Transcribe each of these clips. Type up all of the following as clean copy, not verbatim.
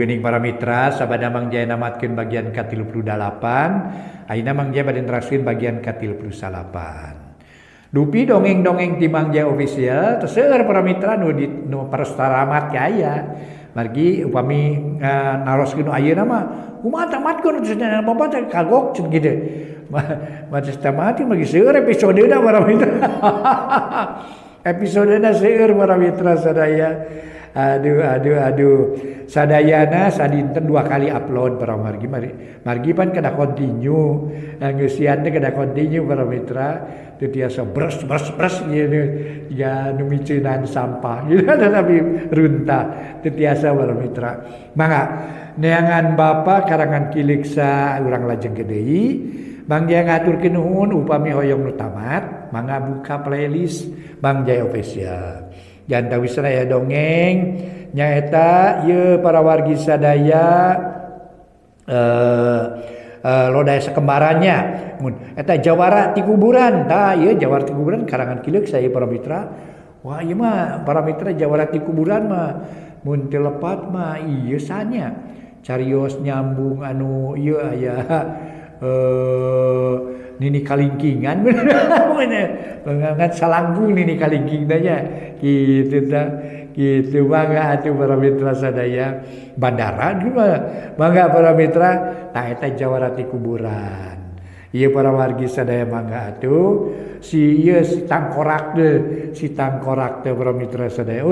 geuning para mitra sabada Mang Jaya namatkeun bagian ka-38, ayeuna Mang Jaya bade neraskeun bagian ka-39. Dupi dongeng-dongeng ti Mang Jaya official teu seueur para mitra nu di nu parastaramat aya. Margi upami naroskeun ayeuna mah kumaha tamatkeun cenah bapak teh kagok cenah kitu. Mah geus tamat mah seueur episodena para mitra. Episodena seueur para mitra sadaya. Aduh aduh aduh. Sadayana sadinten 2 kali upload para margi margi pan kada continue. Ngeusian teh kada continue para mitra. Teu tiasa bres bres bres gitu. Ya nu miceunan sampah gitu tapi runtah teu tiasa para mitra. Mangga neangan bapa karangan Ki Leuksa urang lajeng deui. Mang Jaya ngaturkeun nuhun upami hoyong nu tamat mangga buka playlist Mang Jaya Official. Jantawisna aya dongeng nyaeta ieu para wargi sadaya lodaya sakembarannya mun eta jawara ti kuburan tah ieu jawara ti kuburan karangan Ki Leuksa ieu para mitra. Wah ieu mah para mitra jawara ti kuburan mah mun teu lepat mah ieu sanya carios nyambung anu ieu aya nini kalingkingan ngan salangkung nini kalingking teh nya kitu tah kitu mangga atuh para mitra sadaya bandara mah mangga para mitra tah eta jawara ti kuburan ieu para wargi sadaya mangga atuh si ieu si tangkorak teh para mitra sadaya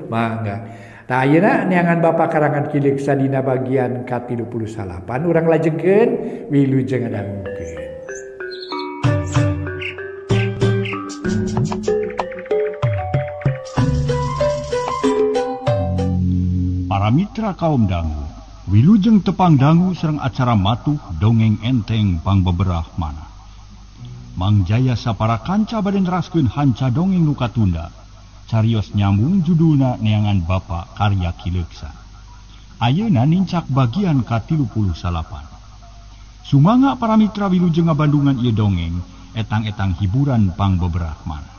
mangga tah ayeuna neangan bapa karangan Ki Leuksa dina bagian ka-38 urang lajengkeun wilujeng ngadangukeun. Para mitra kaum dangu, wilujeng tepang dangu sareng acara matuh dongeng enteng pangbeberah manah. Mang Jaya sapara kanca bade neraskeun hanca dongeng nu katunda. Carios nyambung judulna neangan Bapa karya Ki Leuksa. Ayeuna nincak bagian ka-38. Sumangga para mitra wilujeng ngabandungan ieu dongeng, etang-etang hiburan pangbeberah manah.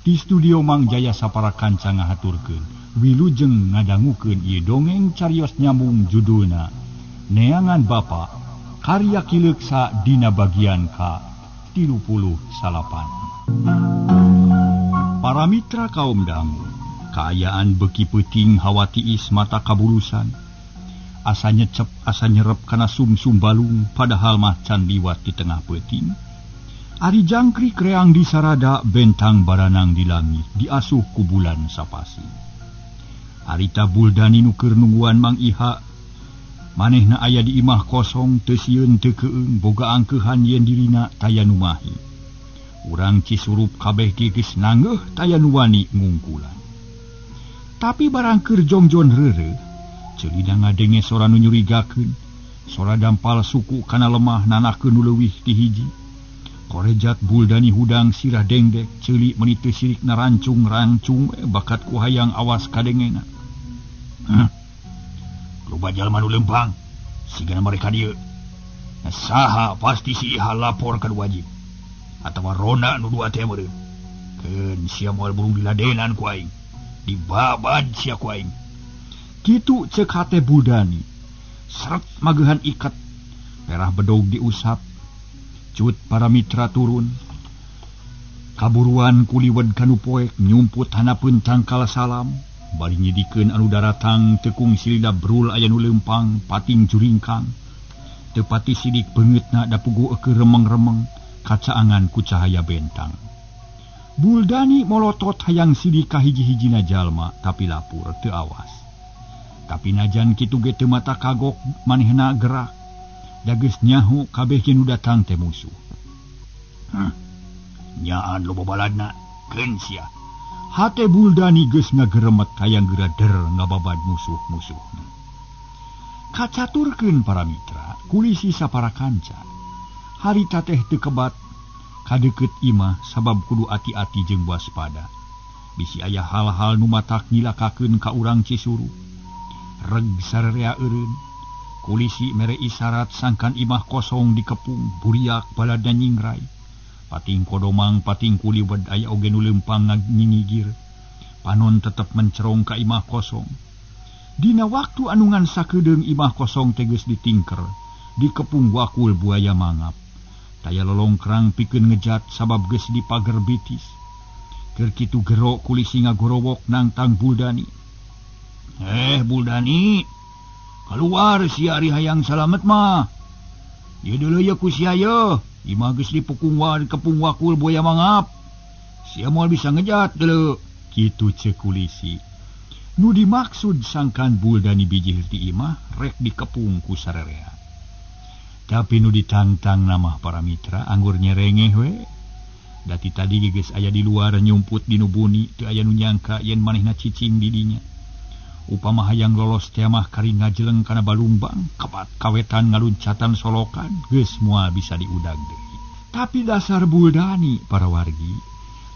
Di studio Mang Jaya sapara kanca ngahaturkeun wilujeng ngadangukeun ieu dongeng carios nyambung judulna Neangan Bapa karya Ki Leuksa dina bagian ka-38. Para mitra kaum dangu, kaayaan beuki peuting hawa tiis mata kabulusan. Asa nyecep asa nyerep kana sumsum balung padahal mah can liwat di tengah peuting. Ari jangkrik reang di sarada bentang baranang di langit diasuh ku bulan sapasi. Harita Buldani nu keur nungguan Mang Iha manehna aya di imah kosong teu sieun teu keung boga angkeuhan yen dirina taya nu mahi. Urang Cisurup kabeh geus nanggeuh taya nu wani ngungkulan. Tapi barang keur jongjon reureuh ceulina ngadenge sora nu nyurigakeun, sora dampal suku kana lemah nanakeun nu leuwih ti hiji. Korejat Buldani hudang sirah dengdek ceuli meuni teu sirik narancung-rancung bakat ku hayang awas kadengena. Loba jalma nu lempang sigana mereka dieu. Saha pasti si Iha lapor ka wajib atawa rona nu dua teh meureun. Keun sia moal burung diladenan ku aing. Dibabad sia ku aing. Kitu ceuk hate Buldani. Seret mageuhan iket. Perah bedog diusap. Cut para mitra turun. Kaburuan kuliwed kanu poek nyumput hanapeun tangkal salam. Bari nyidikeun anu daratang tekung silida brul aya nu leumpang pating juringkang. Teu pati sidik beungeutna da puguh eueuh remeng-remeng kacaangan ku cahaya bentang. Buldani molotot hayang sidik ka hiji-hijina jalma tapi lapur teu awas. Tapi najan kitu ge teu mata kagok manehna gerak. Da geus nyaho kabeh nu datang teh musuh. Nyaan loba baladna keun sia. Hate Buldani geus ngageremet hayang geura der ngababad musuh-musuhna. Kacaturkeun para mitra, kulisi sapara kanca. Harita teh teu kebat kadeukeut imah sabab kudu ati-ati jeung waspada. Bisi aya hal-hal nu matak nyilakakeun ka urang Cisurup. Reg sararea eureun. Kulisi mere isyarat sangkan imah kosong dikepung buriak balada nyingrai. Pating kodomang pating kuliwed aya oge nu leumpang nganyingigir. Panon tetep mencerong ka imah kosong. Dina waktu anu ngan sakedeung imah kosong teh geus ditingker, dikepung wakul buaya mangap. Taya lolongkrang pikeun ngejat sabab geus dipager bitis. Keur kitu gero kulisi ngagorowok nangtang Buldani. Buldani, keluar sia ari hayang salamet mah. Ieu deuleu ye ku sia ye, imah geus dipukung kepung wakul buaya mangap. Sia moal bisa ngejat deuleu. Kitu ceuk kulisi. Nu dimaksud sangkan Buldani bijih ti imah rek dikepung ku sarerea. Tapi nu ditantang nama para mitra anggur nyerengeh we. Dati tadi geus aya di luar nyumput di nu buni teu aya nu nyangka yen manehna cicing di dinya. Upama hayang lolos teh mah kari ngajeleng kana balungbang, kapat kawetan ngaluncatan solokan, geus moal bisa diudag deui. Tapi dasar Buldani para wargi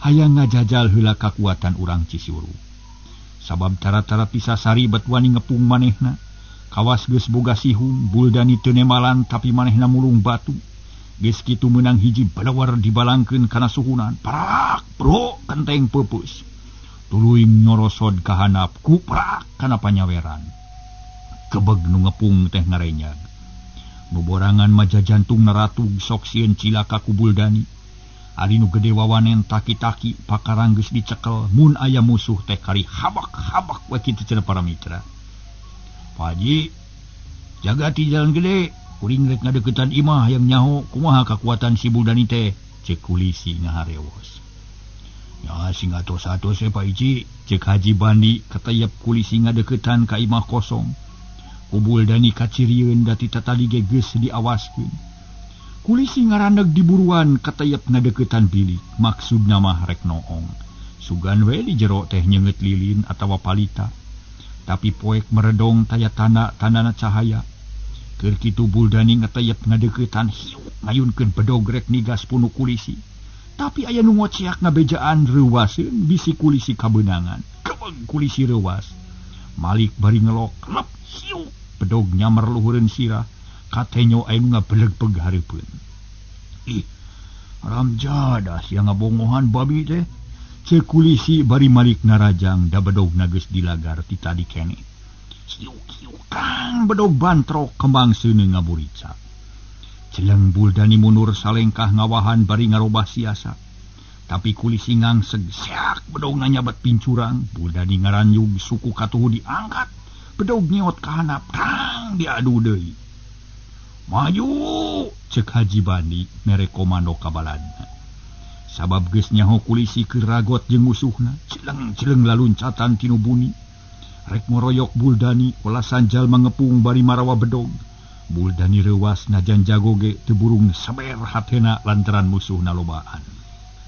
hayang ngajajal heula kakuatan urang Cisiuruk. Sabab tara-tara pisasari bet wani ngepung manehna. Kawas geus boga sihung, Buldani teu nemalan tapi manehna mulung batu. Geus kitu meunang hiji balawar dibalangkeun kana suhunan. Parak bro kenteng peupeus. Tuluy ngorosod ka handap kuprak kana panyaweran. Kebeg nu ngepung teh ngarenyag. Nu borangan maja jantung naratug sok sieun cilaka ku Buldani. Ari nu gede wawanen taki-taki pakarang geus dicekel mun aya musuh teh kari habak-habak we kitu cenah para mitra. Pak Haji, jaga ti jalan gede, kuring rek ngadeukeutan imah hayang nyaho kumaha kakuatan si Buldani teh, ceuk kulisi ngaharewos. Ya sing atos-atos we Pak Ici, ceuk Haji Bandi katayep kulisi ngadeukeutan ka imah kosong. Ku Buldani kacirieun dati tatali ge geus diawaskeun. Kulisi ngaraneg diburuan katayep ngadeukeutan bilik, maksudna mah rek noong. Sugan we di jero teh nyeungeut lilin atawa palita. Tapi poek meredong taya tanda-tandana cahaya. Keur kitu Buldani ngatayep ngadeuketan hiuk ngayunkeun bedog rek nigas punu kulisi. Tapi aya nu ngoceak ngabejaan reuwaseun bisi kulisi kabeunangan. Kebeg kulisi reuwas. Malik bari ngelok lep hiuk bedog nyamer luhureun sirah. Katenyo aya nu ngabelegbeg hareupeun. Ih, ramjadah sia ngabongohan babi teh. Ceuk kulisi bari malik narajang da bedogna geus dilagar ti tadi keneh. Hiuk-hiuk kang bedog bantrok kembang seuneu ngaburica. Celeng Buldani mundur salengkah ngawahan bari ngarobah siasat. Tapi kulisi ngangseg seak bedogna nyabat pincurang. Buldani ngaranyug suku katuhu diangkat. Bedog nyeot ka handap tang diadu deui. Maju ceuk Haji Bandi mere komando ka baladna. Sabab geus nyaho kulisi keur ragot jeung musuhna, celeng-celeng laluncatan tinu buni. Rek ngoroyok Buldani, walasan jalma ngepung bari marawa bedog. Buldani reuwas najan jago ge teu burung saber hatena lantaran musuhna lobaan.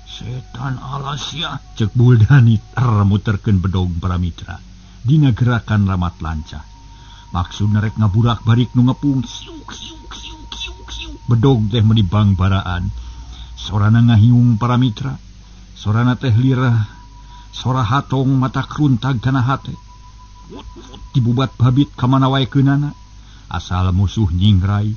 Setan alas sia, ceuk Buldani muterkeun bedog para mitra. Dina gerakan ramat lancah. Maksudna rek ngaburak barik nu ngepung, siuk siuk siuk siuk siuk. Bedog teh meuni bangbaraan. Sorana ngahiung para mitra, sorana teh lirah, sora hatong mata kruntag kana hate. Dibubat babit kamana wae keunana, asal musuh nyingrai.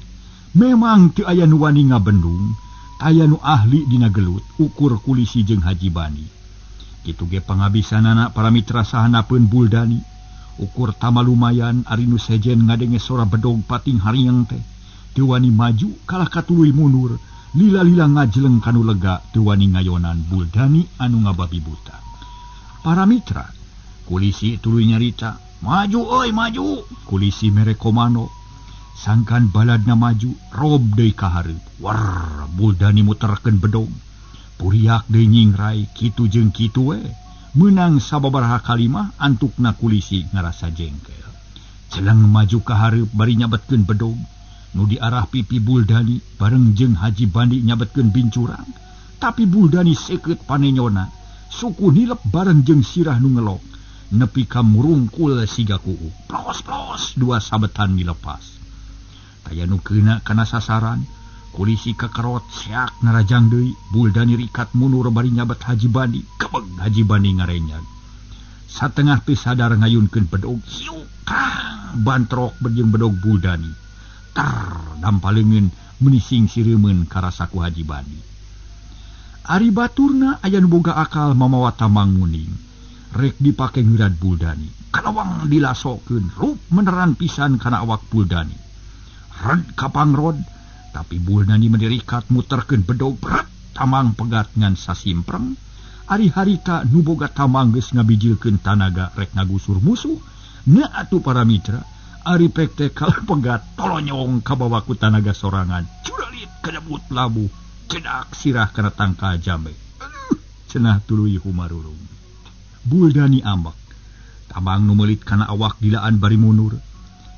Memang teu aya nu wani ngabendung, aya nu ahli dina gelut, ukur kulisi jeung Haji Bani. Kitu ge pangabisanana para mitra sahanapeun Buldani. Ukur tama lumayan ari nu sejen ngadenge sora bedog pating hariang teh. Teu wani maju kalah katuluy mundur. Lila-lila ngajeleng kanu lega teu wani ngayonan Buldani anu ngababi buta. Para mitra, kulisi tuluy nyarita, "Maju euy, maju!" Kulisi mere komando. Sangkan baladna maju, rob deui ka hareup. War, Buldani muterkeun bedog. Puriak deui nyingrai, kitu jeung kitu we. Meunang sababaraha kalimah antukna kulisi ngarasa jengkel. Celeng maju ka hareup bari nyabetkeun bedog. Nu diarah pipi Buldani bareng jeung Haji Bandi nyabetkeun bincurang. Tapi Buldani seukeut panenyona, suku nilep bareng jeung sirah nu ngelok. Nepi ka murungkul siga kuuk. Plos-plos dua sabetan dilepas. Taya nu keuna kana sasaran, kulisi kakerot seak narajang deui. Buldani rikat mundur bari nyabet Haji Bandi. Kebeg Haji Bandi ngarenyag. Satengah teu sadar ngayunkeun bedog, hiuk kang bantrok jeung bedog Buldani. Tar dampaleungeun menising sireumeun karasa ku Haji Bandi. Ari baturna aya nu boga akal mamawa tamang muning. Rek dipake ngeurat Buldani. Kalawang dilasokeun rup meneran pisan kana awak Buldani. Red kapangrod tapi Buldani mendirikat muterkeun bedog berat tamang pegat ngan sasimpreng. Ari harita nu boga tamang geus ngabijilkeun tanaga rek ngagusur musuh. Nya atuh para mitra, ari pek teh kalah pegat tolonyong kabawa ku tanaga sorangan. Curalit kadebut labuh, cedak sirah kana tangkal jambe. Aduh, cenah tuluy humarurung. Buldani ambek. Tamang nu meulit kana awak dilaan bari mundur.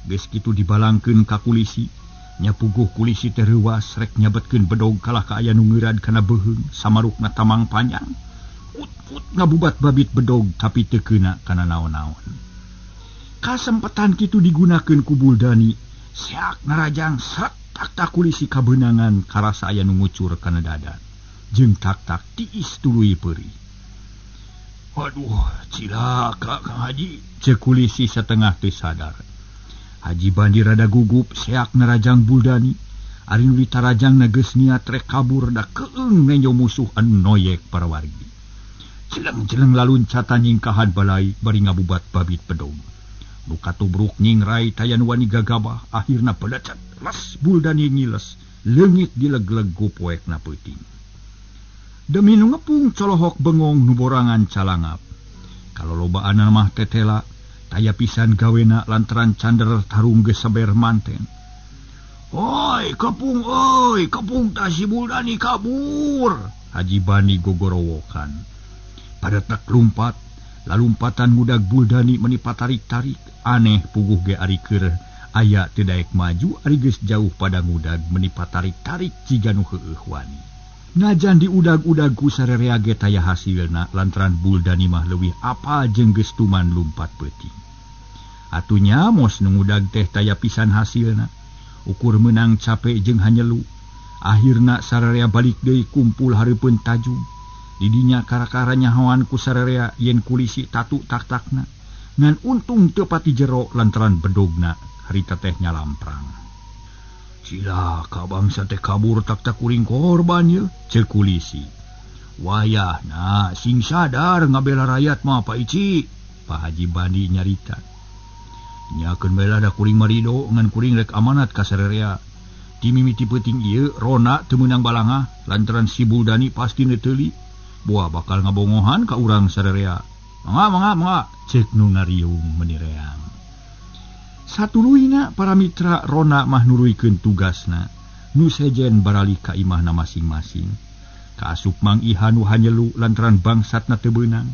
Geus kitu dibalangkeun ka kulisi. Nya puguh kulisi teh reuwas rek nyabetkeun bedog kalah ka aya nu ngeureun kana beuheung samarukna tamang panjang. Ut-ut ngabubat babit bedog tapi teu keuna kana naon-naon. Kasempetan kitu digunakeun ku Buldani, seak narajang srek tak-tak kulisi kabeunangan karasa aya nu ngucur kana dada. Jeung tak-tak tiis tuluy peurih. Aduh, cilaka Kang Haji, ceuk kulisi satengah teu sadar. Haji Bandi rada gugup seak narajang Buldani. Ari nu ditarajangna geus niat rek kabur da keung nenjo musuh anu noyek para wargi. Jeleng-jeleng laluncatan nyingkahan balai bari ngabubat babit bedog. Nu katubruk nyingrai taya nu wani gagabah akhirna pelecet les Buldani ngiles leungit dileg-leg ku poekna peuting. Demi nu ngepung colohok bengong nu borangan calangap. Kalolobaanna mah tetela taya pisan gawena lantaran cander tarung geus saber manten. Oi kepung euy, kepung tah si Buldani kabur. Haji Bani gogorowokan. Pada tak lumpat, lalumpatan ngudag Buldani meni patarik-tarik, aneh puguh ge ari keur aya teu daek maju ari geus jauh pada ngudag meni patarik-tarik jiga nu heueuh wani. Najan diudag-udag ku sarerea ge taya hasilna lantaran Buldani mah leuwih apal jeung geus tuman lumpat peuting. Atunya mos nu ngudag teh taya pisan hasilna, ukur meunang cape jeung hanyelu. Akhirna sarerea balik deui kumpul hareupeun tajug. Didinya kara-kara nyahoan ku sarerea yen kulisi tatu tak-takna. Ngan untung teu pati jero lantaran bedogna harita teh nyalamprang. Cilaka bangsa teh kabur tak-tak kuring korban ye, ceuk kulisi. Wayahna sing sadar ngabela rakyat mah Pak Ici, Pak Haji Bandi nyarita. Nyakeun bae lah da kuring marido ngan kuring rek amanat ka sarerea. Ti mimiti peuting ieu rona teu meunang balangah lantaran si Buldani pasti neuteuli. Buah bakal ngabongohan ka urang sarerea. Mangga mangga mangga ceuk nu ngariung meuni reang. Satuluyna para mitra rona mah nuruykeun tugasna. Nu sejen baralih ka imahna masing-masing. Kaasup Mang Iha nu hanyelu lantaran bangsatna teu beunang.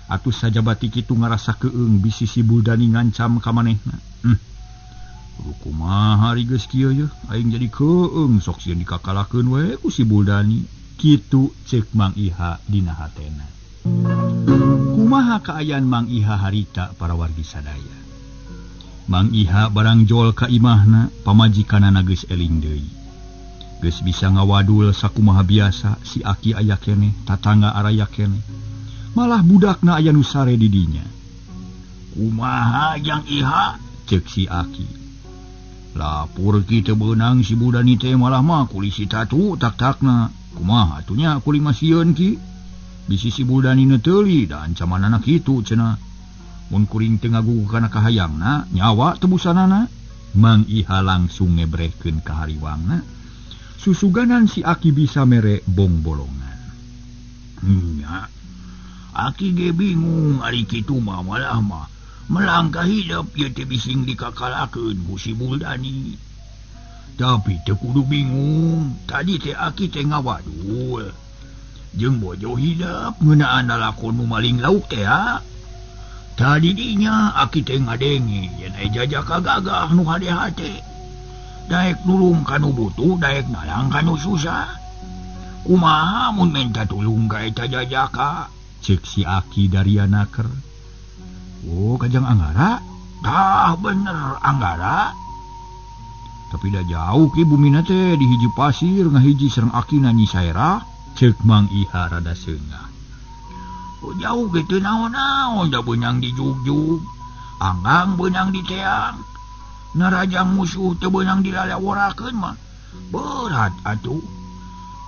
Atuh sajabati kitu ngarasa keung bisi si Buldani ngancam ka manehna. Kudu kumaha ari geus kieu yeuh aing jadi keung sok sieun dikakalakeun we ku si Buldani. Kitu ceuk Mang Iha dina hatena. Kumaha kaayaan Mang Iha harita para wargi sadaya. Mang Iha barang jol ka imahna, pamajikanana geus eling deui. Geus bisa ngawadul sakumaha biasa, si aki aya keneh, tatangga araya keneh. Malah budakna aya nu sare di dinya. Kumaha jang Iha? Ceuk si aki. Lapor ki teu beunang si Buldani teh malah mah kulisi tatu tak-takna. Kumaha atunya kuring mah sieun ki. Bisi si Buldani neuteuli da ancamanana kitu cenah. Mun kuring teu ngagugu kana kahayangna, nyawa tebusanana. Mang Iha langsung ngebrehkeun ka hariwangna. Susuganan si aki bisa mere bongbolongan. Nya. Aki ge bingung ari kitu mah malah mah melangkah hidup ieu teh bising dikakalakeun ku si Buldani. Tapi teu kudu bingung, tadi teh aki teh ngawadul. Jeung bojo hidup ngeunaan lalakon nu maling lauk teh ha. Tadi dinya aki teh ngadenge yen aya jajaka gagah nu hade-hade. Daek nulung ka nu butuh, daek nalang ka nu susah. Kumaha mun menta tulung ka eta jajaka? Ceuk si aki daria naker. Oh, kajang Anggara? Tah bener Anggara. Tapi dah jauh ki bumina teh di hiji pasir ngahiji sareng akina Nyi Saerah. Ceuk Mang Iha rada seungah. Oh, jauh ge teu naon-naon da beunang di jugjug. Anggang beunang di teang. Narajang musuh teu beunang dilalaworakeun mah. Berat atuh.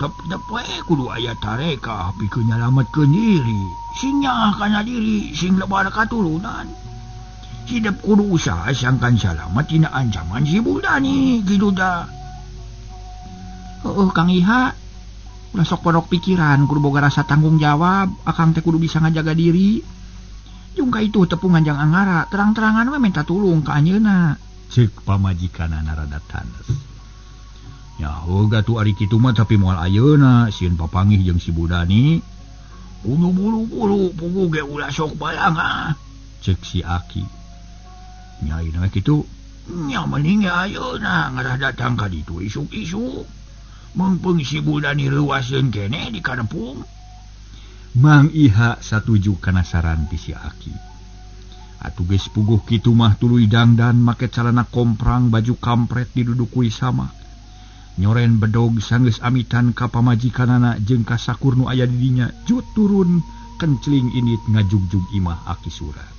Tetep we kudu aya tarekah pikeun nyalametkeun diri. Sing nyaah kana diri, sing lebar katurunan. Hidep kudu usaha sangkan salamet tina ancaman si Buldani kitu tah. Heueuh Kang Iha. Ulah sok ponok pikiran, kudu boga rasa tanggung jawab, akang teh kudu bisa ngajaga diri. Jung ka itu tepungan jang angara, terang-terangan we minta tulung ka anjeunna. Ceuk pamajikanana rada tanes. Nyaho gatuh ari kitu mah tapi moal ayeuna sieun papanggih jeung si Buldani. Kudu buru-buru puguh ge ulah sok balanga. Ceuk si Aki. Nyaina we kitu. Nya mending ge ayeuna ngarah datang ka ditu isuk-isuk. Mengpeung si Buldani reuaseun keneh di kanepung. Mang Iha satuju kana saran ti si Aki. Atuh geus puguh kitu mah tuluy dangdan make calana komprang baju kampret didudukui sama. Nyoren bedog sanggeus amitan ka pamajikanana jeung ka sakur nu aya di dinya jut turun kencling init ngajugjug imah Aki Surat.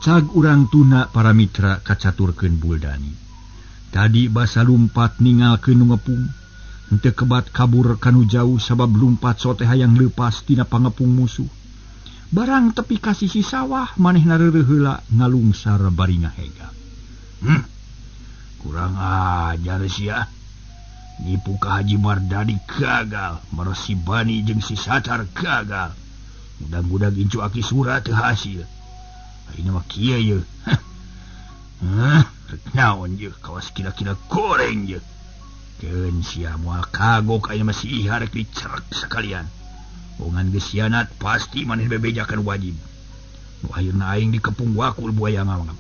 Cag urang tuna para mitra kacaturkeun Buldani. Tadi basa lumpat ningalkeun nu ngepung. Henteu kebat kabur kanu jauh sabab lumpat sote hayang leupas tina pangepung musuh. Barang tepi ka sisi sawah manehna reureuh heula ngalungsar bari ngahega. Kurang ajar sia. Nipu ka Haji Mardani gagal, meresi Bani jeung si Satar gagal. Mudah-mudahan incu Aki Surat teu hasil. Ayeuna mah kieu ye. Hah, rek naon ye kawas kira-kira goreng ye. Keun sia moal kagok ayeuna mah si Iha rek dicerek sakalian. Bongan geus sianat pasti maneh bebejakan wajib. Nu ayeuna aing dikepung wakul buaya ngamangap.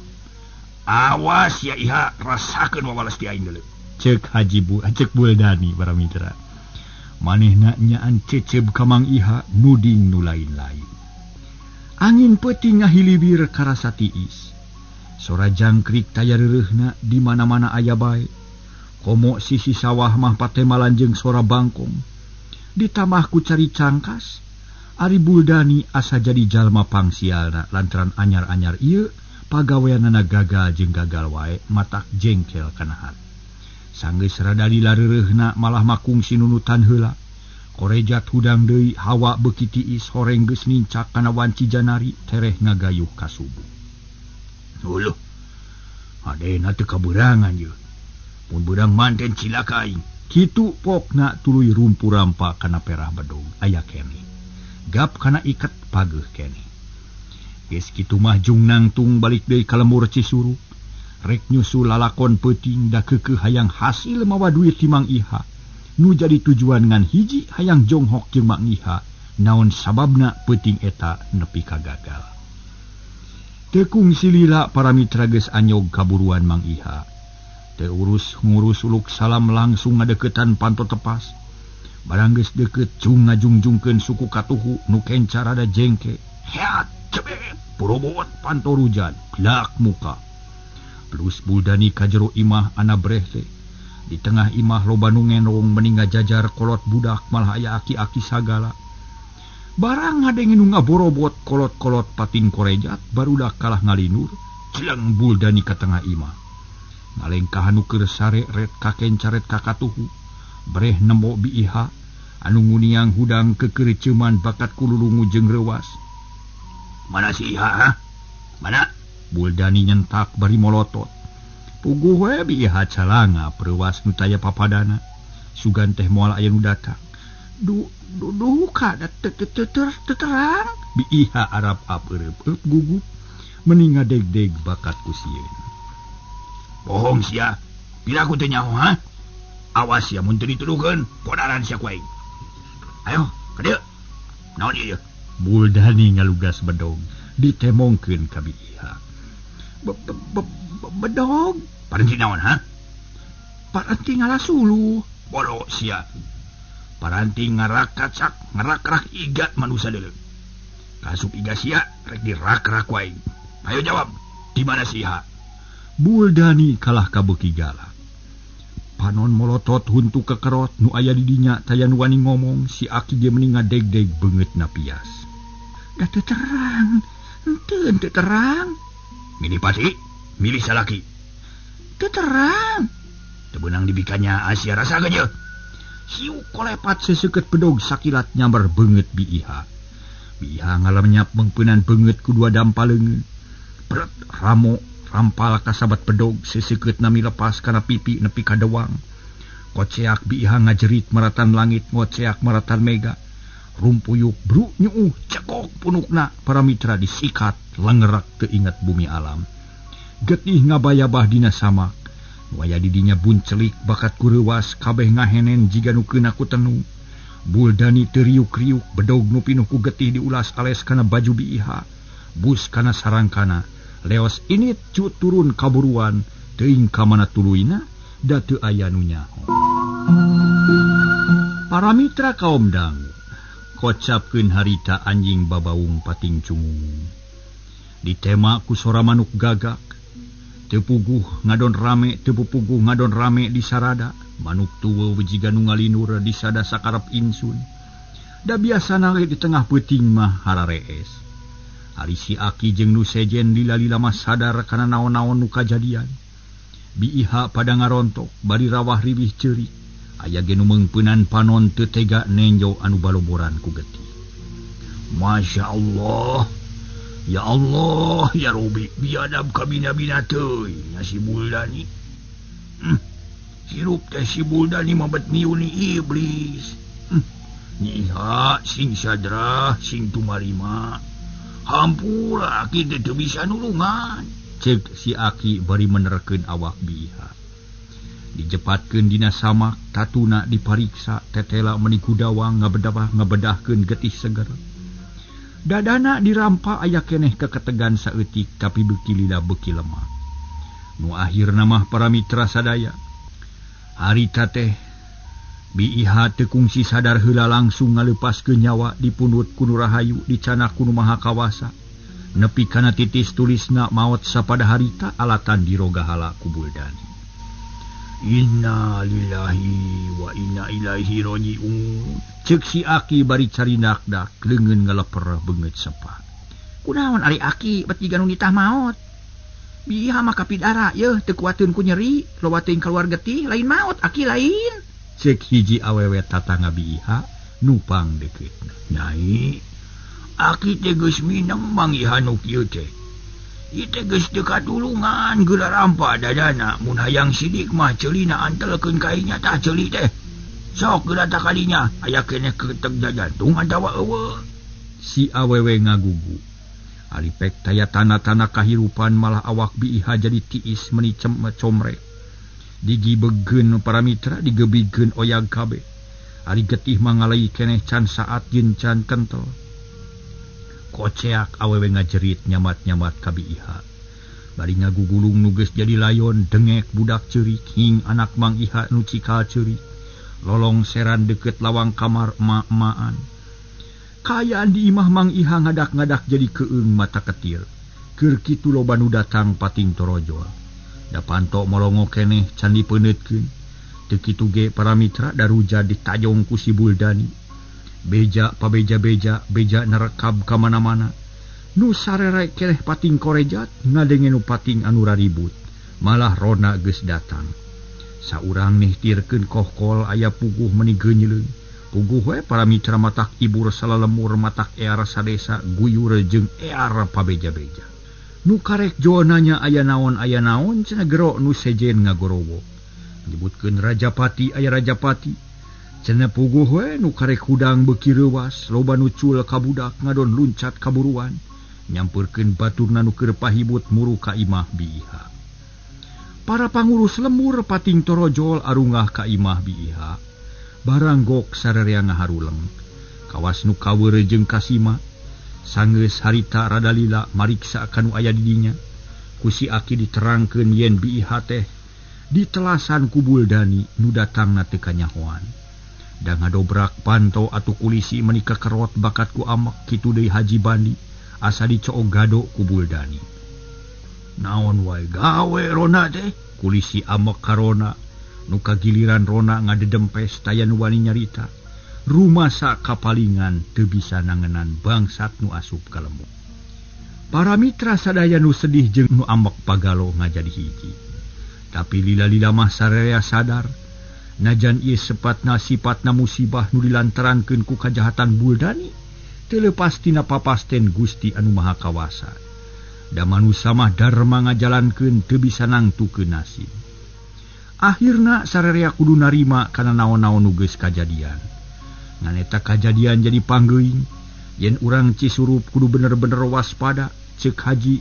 Awas ya Iha, rasakeun wawalas ti aing deuleu. Ceuk Haji Bu, ceuk Buldani para mitra. Manehna nyaan ceceb ka Mang Iha nuding nu lain-lain. Angin peuting ngahiliwir karasa tiis. Sora jangkrik taya reureuhna di mana-mana aya bae. Komo sisi sawah mah patemalan jeung sora bangkong. Ditambah ku cari cangkas, ari Buldani asa jadi jalma pangsialna lantaran anyar-anyar ieu pagaweanana gagal jeung gagal wae matak jengkel kana hati. Sanggeus rada dilareureuna malah makung sinunutan heula. Korejat hudang deui hawa beuki tiis horeng geus nincak kana wanci janari tereh ngagayuh ka subuh. Uluh. Adena teu kaberangan ye. Mun beurang manten cilaka aing. Kitu pokna tuluy rumpu rampa kana perah bedog aya keneh. Gap kana iket pageuh keneh. Geus kitu mah jung nangtung balik deui ka lembur Cisurup. Rek nyusul lalakon peuting da keukeuh hayang hasil mawa duit ti Mang Iha. Nu jadi tujuan ngan hiji hayang jonghok jeung Mang Iha. Naon sababna peuting eta nepi ka gagal. Teu kungsi lila para mitra geus anyog kaburuan Mang Iha. Teu urus ngurus uluk salam langsung ngadeukeutan panto tepas. Barang geus deukeut cung ngajungjungkeun suku katuhu nu kenca rada jengke. Heat cebet Porobot panto rujan glak muka. Plus Buldani ka jero imah ana breh teh. Di tengah imah loba nu ngenong meni ngajajar kolot budak malah aya aki-aki sagala. Barang ngadenge nu ngaborobot kolot-kolot pating korejat barudak kalah ngalinur jeleng Buldani ka tengah imah. Ngalengkahan nu keur sare ret kakencaret ka katuhu. Breh nemo biiha anu nguniang hudang kekereuceuman bakat kululungu jeung reuwas. Mana si Iha ha? Mana? Buldani nyentak bari molotot. Puguh we biiha calanga pereuwas nu taya papadana. Sugan teh moal aya nu datang. Du duka da teu terang. Biiha arap-ap eureub gugup meni ngadegdeg bakat ku sieun. Bohong sia. Pira ku teu nyaho ha? Awas sia mun teu dituduhkeun, podaran sia ku aing. Ayo, ka dieu. Naon ieu? Buldani ngalugas bedog ditemongkeun ka biiha. Bedog paranti naon ha? Paranti ngalasulu. Bodoh sia. Paranti ngarakacak, ngarakrak iga manusia deuleu. Kasup iga sia rek dirakrak ku aing. Ayo jawab, di mana si Iha? Buldani kalah kabeuki galak. Panon molotot huntu kekerot nu aya di dinya taya nu wani ngomong si Aki ge meni ngadegdeg beungeutna pias. Da teu terang, henteu teu terang. Milih pati, milih salaki. Teu terang. Teu beunang dibikanya Asia rasa geus. Siuk kolepat seseukeut bedog sakilat nyamber beungeut Biiha. Biiha ngalenyap meungpeunan beungeut ku dua dampa leungeun. Bret ramo rampal kasabat bedog seseukeut nami lepas kana pipi nepi ka dewang. Koceak Biiha ngajerit maratan langit ngoceak maratan mega. Rumpuyuk bruk nyuuh cekok punukna para mitra disikat lengerak teu inget bumi alam. Getih ngabayabah dina samak. Waya didinya buncelik bakat kureuwas kabeh ngahenen jiga nu keuna ku tenu. Buldani teu riuk-riuk bedog nu pinuh ku getih diulas ales kana baju Biiha. Bus kana sarangkana. Leos init cu turun kaburuan teuing ka mana tuluyna da teu aya nu nyaho. Para mitra kaum dangu kocapkeun harita anjing babaung pating cungung. Ditema ku sora manuk gagak. Teu puguh ngadon rame, teu puguh ngadon rame di sarada. Manuk tuwa jiga nu ngalinur di sada sakarep insun. Da biasana we di tengah peuting mah hararees. Ari si Aki jeung nu sejen lila-lila mah sadar kana naon-naon nu kajadian. Biiha pada ngarontok bari rawah riwih ceurik. Aya ge nu meungpeunan panon teu tega nenjo anu baloboran ku getih. Masya Allah. Ya Allah, ya Robi, biadab kabina-bina teuing nya si Buldani. Hirup teh si Buldani mah bet miuni iblis. Nyiha sing sadrah sing tumarima. Hampura aki teh teu bisa nulungan. Ceuk si Aki bari menerkeun awak Biiha. Dijepatkeun dina samak, tatuna dipariksa, tetela meni kudawang ngabedah ngabedahkeun getih seger. Dadana dirampa aya keneh keketegan saeutik tapi beuki lila beuki lemah. Nu akhirna mah para mitra sadaya. Harita teh Biiha teu kungsi sadar heula langsung ngalepaskeun nyawa dipundhut ku nu rahayu dicanak ku nu maha kawasa. Nepi kana titis tulisna maot sapada harita alatan dirogahala ku Buldani. Inna lillahi wa inna ilaihi raji'un. Ceuk si Aki bari carindak-dak leungeun ngaleper beungeut sepa. Kunaon ari Aki bet jiga nu nitah maot? Biiha mah kapidara yeuh teu kuateun ku nyeri, loba teuing kaluar getih lain maot Aki lain. Ceuk hiji awewe tatangga Biiha nu pangdekeutna. Nyai, Aki teh geus mineng Mang Iha nu kieu teh. Ieu teh geus teu katulungan geura rampa dadana mun hayang sidik mah ceulina antelkeun ka inya tah ceuli teh. Sok geura tah kadinya aya keneh ketek jantung atawa eueuh. Si awewe ngagugu. Ari pek taya tanda-tanda kahirupan malah awak Biiha jadi tiis meni comrek. Digibegeun para mitra digebigeun oyag kabeh. Ari getih mangalai keneh can saat jeung can kentel. Koceak awewe ngajerit nyamat-nyamat ka Biiha. Bari ngagugulung nu geus jadi layon dengek budak ceurik hing anak Mang Iha nu cikal ceurik. Lolong seran deket lawang kamar emak-emaan. Kaayaan di imah Mang Iha ngadak-ngadak jadi keung mata ketir. Keur kitu loba nu datang pating torojol. Da panto molongo keneh can dipeuneuntkeun. Teu kitu ge para mitra daruja ditajong ku si Buldani. Beja pabeja-beja, beja nerekab ka mana-mana. Nu sarere keneh pating korejat ngadenge nu pating anu raribut. Malah rona geus datang. Saurang nihtirkeun kohkol aya puguh meni geunyeuleuh. Puguh we para mitra matak ibur salalemur matak ear sadesa guyur jeung ear pabeja-beja. Nu karek jonanya aya naon cenah gero nu sejen ngagorowo. Nyebutkeun Rajapati aya Rajapati. Cenah puguh we nu karek hudang beuki reuwas loba nu cul ka budak ngadon luncat kaburuan. Nyampeurkeun baturna nu keur pahibut muru ka imah Biiha. Para pangurus lemur pating torojol arungah ka imah Biiha. Baranggok sararea ngaharuleng. Kawas nu kaweureuh jeung kasima. Sanggeus harita rada lila mariksa kanu aya di dinya. Ku si Aki diterangkeun yen Biiha teh ditelasan ku Buldani nu datangna teu kanyahoan. Da ngadobrak panto atuh kulisi meni kekerot bakat ku amek kitu deui Haji Bandi asa dicoog gado ku Buldani. Naon wae gawe rona teh? Kulisi amek karona nu kagiliran rona ngadedempes taya nu wani nyarita. Rumasa kapalingan teu bisa nangenan bangsat nu asup ka lembut. Para mitra sadaya nu sedih jeung nu ambek pagalo ngajadi hiji. Tapi lila-lila mah sararea sadar Najan ieu sepatna sipatna musibah nu dilantarankeun ku kajahatan Buldani teu leupas tina papasten Gusti anu Maha Kawasa. Da manusa mah darma ngajalankeun teu bisa nangtukeun nasib. Akhirna sarerea kudu narima kana naon-naon nu geus kajadian. Ngan eta kajadian jadi panggeuing yen urang Cisurup kudu bener-bener waspada ceuk Haji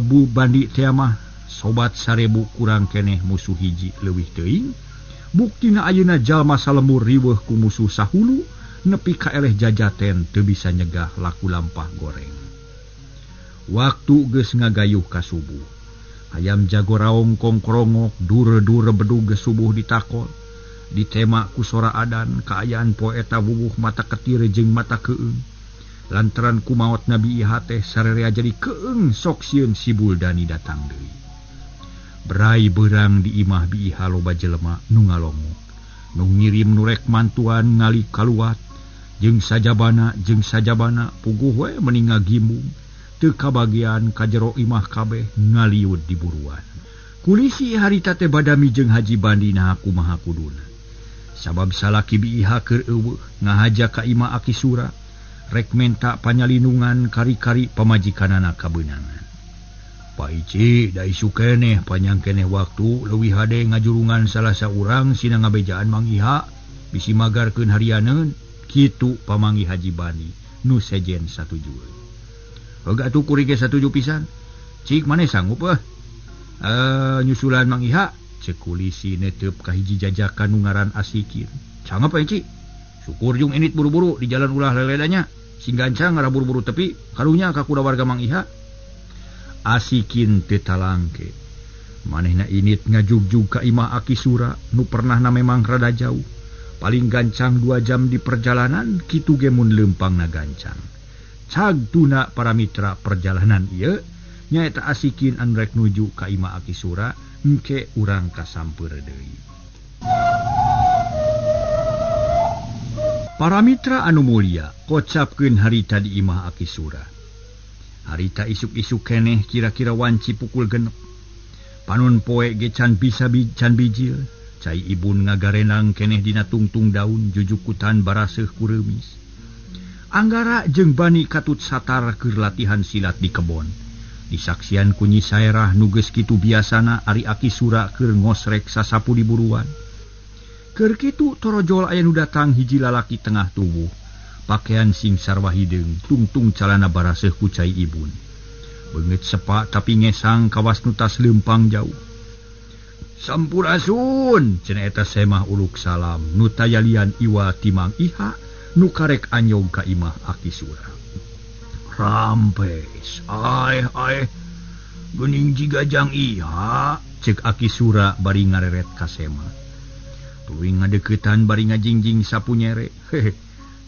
Bu Bandi teh mah sobat 1000 kurang keneh musuh hiji leuwih teuing. Buktina ayeuna jalma salemur riweuh ku musuh sahulu nepi ka eleh jajaten teu bisa nyegah laku lampah goreng. Waktu geus ngagayuh ka subuh. Hayam jago raong kongkrongok dure-dure bedug geus subuh ditakol. Ditema ku sora adan kaayaan poe eta wuwuh mata ketir jeung mata keung. Lantaran ku maot Nabi Iha teh sarerea jadi keung sok sieun si Buldani datang deui. Berai beurang di imah Bi Iha loba jelema nu ngalongo. Nu ngirim nu rek mantuan ngali kaluat jeung sajabana puguh we meni ngagimbung. Teu kabagian ka jero imah kabeh ngaliud di buruan. Kulisi harita teh badami jeung Haji Bandi naha kumaha kuduna. Sabab salaki Bi Iha keur eueuh ngahaja ka imah Aki Sura rek menta panyalindungan kari-kari pamajikanana kabeunangan. Pak Ici da isu keneh panjang keneh waktu leuwih hade ngajurungan salah saurang sina ngabejaan Mang Iha bisi magarkeun harianeun kitu pamanggih Haji Bandi nu sejen satujueun. Heug atuh kuring ge satuju pisan. Cik maneh sanggup euh? Nyusulan Mang Iha ceuk kulisi netep ka hiji jajakan nu ngaran Asikin. Cangep we Cik. Syukur jeung init buru-buru di jalan ulah leledanya. Sing gancang ngarah buru-buru tepi karunya ka kulawarga Mang Iha. Asikin teu talangke. Manehna init ngajugjug ka imah Aki Sura nu pernahna memang rada jauh. Paling gancang 2 jam di perjalanan kitu ge mun leumpangna gancang. Cag tuna para mitra perjalanan ieu nyaeta Asikin anu rek nuju ka imah Aki Sura engke urang kasampeur deui. Para mitra anu mulia, kocapkeun harita di imah Aki Sura. Harita isuk-isuk keneh kira-kira wanci pukul 6. Panon poe ge can bisa can bijil, cai ibun ngagarenang keneh dina tungtung daun jujukutan baraseuh ku reumis. Anggara jeung Bani katut satar keur latihan silat di kebon. Disaksian ku Nyi Saerah nu geus kitu biasana ari Aki Sura keur ngosrek sasapu di buruan. Keur kitu torojol aya nu datang hiji lalaki tengah tubuh. Pakaian sing sarwa hideung, tungtung calana baraseuh ku cai ibun. Beungeut sepak tapi ngesang kawas nu tas leumpang jauh. Sampurasun, cenah eta semah uluk salam nu tayalian iwa ti Mang Iha nu karek anyog ka imah Aki Sura. Rampes, aeh aeh, geuning jiga jang Iha, ceuk Aki Sura bari ngareret ka semah. Tuluy ngadeuketan bari ngajingjing sapu nyere. Hehe,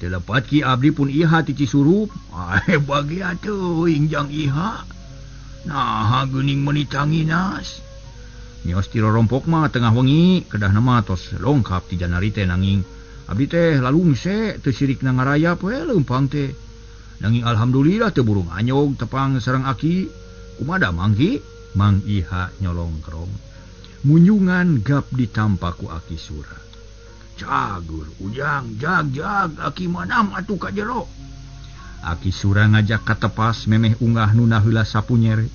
teu lepat ki abdi pun Iha ti Cisurup. Aeh bagi atuh jang Iha. Naha geuning meuni tanginas. Mios ti rorompok mah tengah wengi, kedahna mah tos longkap ti janari teh nanging abdi teh lalungse teu sirikna ngarayap we leumpang teh. Nanging alhamdulillah teu burung anyog tepang sareng aki. Kumaha Mang Ki? Mang Iha nyolongkrong. Munyungan gap ditampa ku Aki Sura. Cagur ujang jag-jag aki manam atuh ka jero. Aki Sura ngajak katepas memeh unggah nu naheula sapu nyere.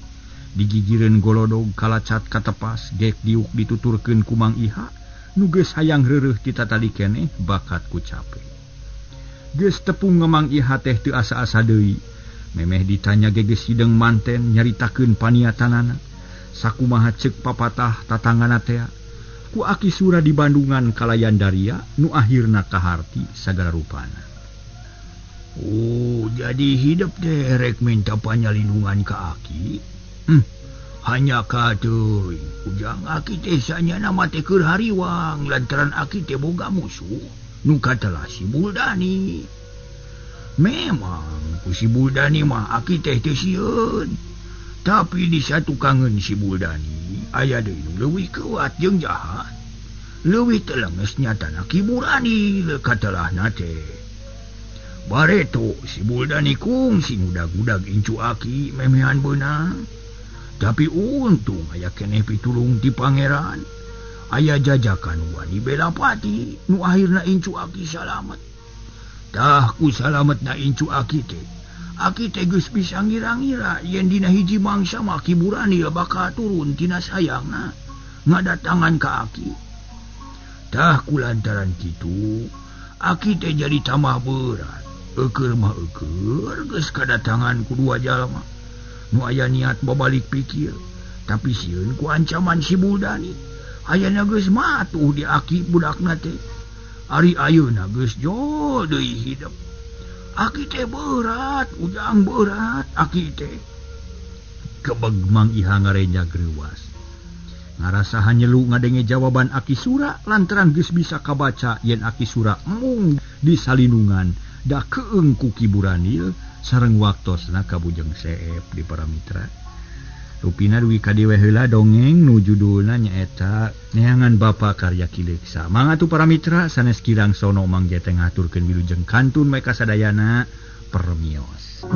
Digigireun golodog kalacat katepas gek diuk dituturkeun ku Mang Iha nu geus hayang reureuh ti tatadi keneh bakat ku cape. Geus tepung Mang Iha teh teu asa-asa deui. Memeh ditanya ge geus hideung manten nyaritakeun paniatanana. Sakumaha ceuk papatah tatangana tea. Ku Aki Sura di Bandungan kalayan daria nu akhirna kaharti sagala rupana. Oh, jadi hidup teh rek minta panyalindungan ka aki. Hanya ka teuing. Ujang aki teh sanyana mah teh keur hariwang lantaran aki teh boga musuh nu katelah si Buldani. Memang ku si Buldani mah aki teh teu sieun. Tapi di satu kangen si Buldani aya deui nu leuwih kuat jeung jahat. Leuwih telenges nyatana Ki Burani katelahna teh. Bareto si Buldani kungsi ngudag-udag incu aki memehan beunang. Tapi untung aya keneh pitulung ti pangeran. Aya jajakan wani Belapati nu akhirna incu aki salamet. Tah ku salametna incu aki teh. Aki teh geus bisa ngira-ngira yen dina hiji mangsa mah Ki Buranil bakal turun tina sayangna ngadatangan ka aki. Tah ku lantaran kitu aki teh jadi tambah berat. Eukeun mah eukeun geus kadatangan ku dua jalma. Nu aya niat babalik pikir, tapi sieun ku ancaman si Buldani. Ayana geus matuh di aki budakna teh. Ari ayeuna geus jol deui hidup. Aki teh berat, ujang berat aki teh. Kebeg Mang Iha ngarenjag reuwas. Ngarasa hanyelu ngadenge jawaban Aki Sura lantaran geus bisa kabaca yen Aki Sura embung di salindungan da keung ku Ki Buranil sareng waktosna ka Bujeng Seep di para mitra. Rupina dugi ka dieu heula dongeng nu judulna nyaeta Neangan Bapa karya Ki Leksa. Mangga atuh para mitra sanes kirang sono Mang Jete ngaturkeun wilujeng kantun mereka sadayana permios.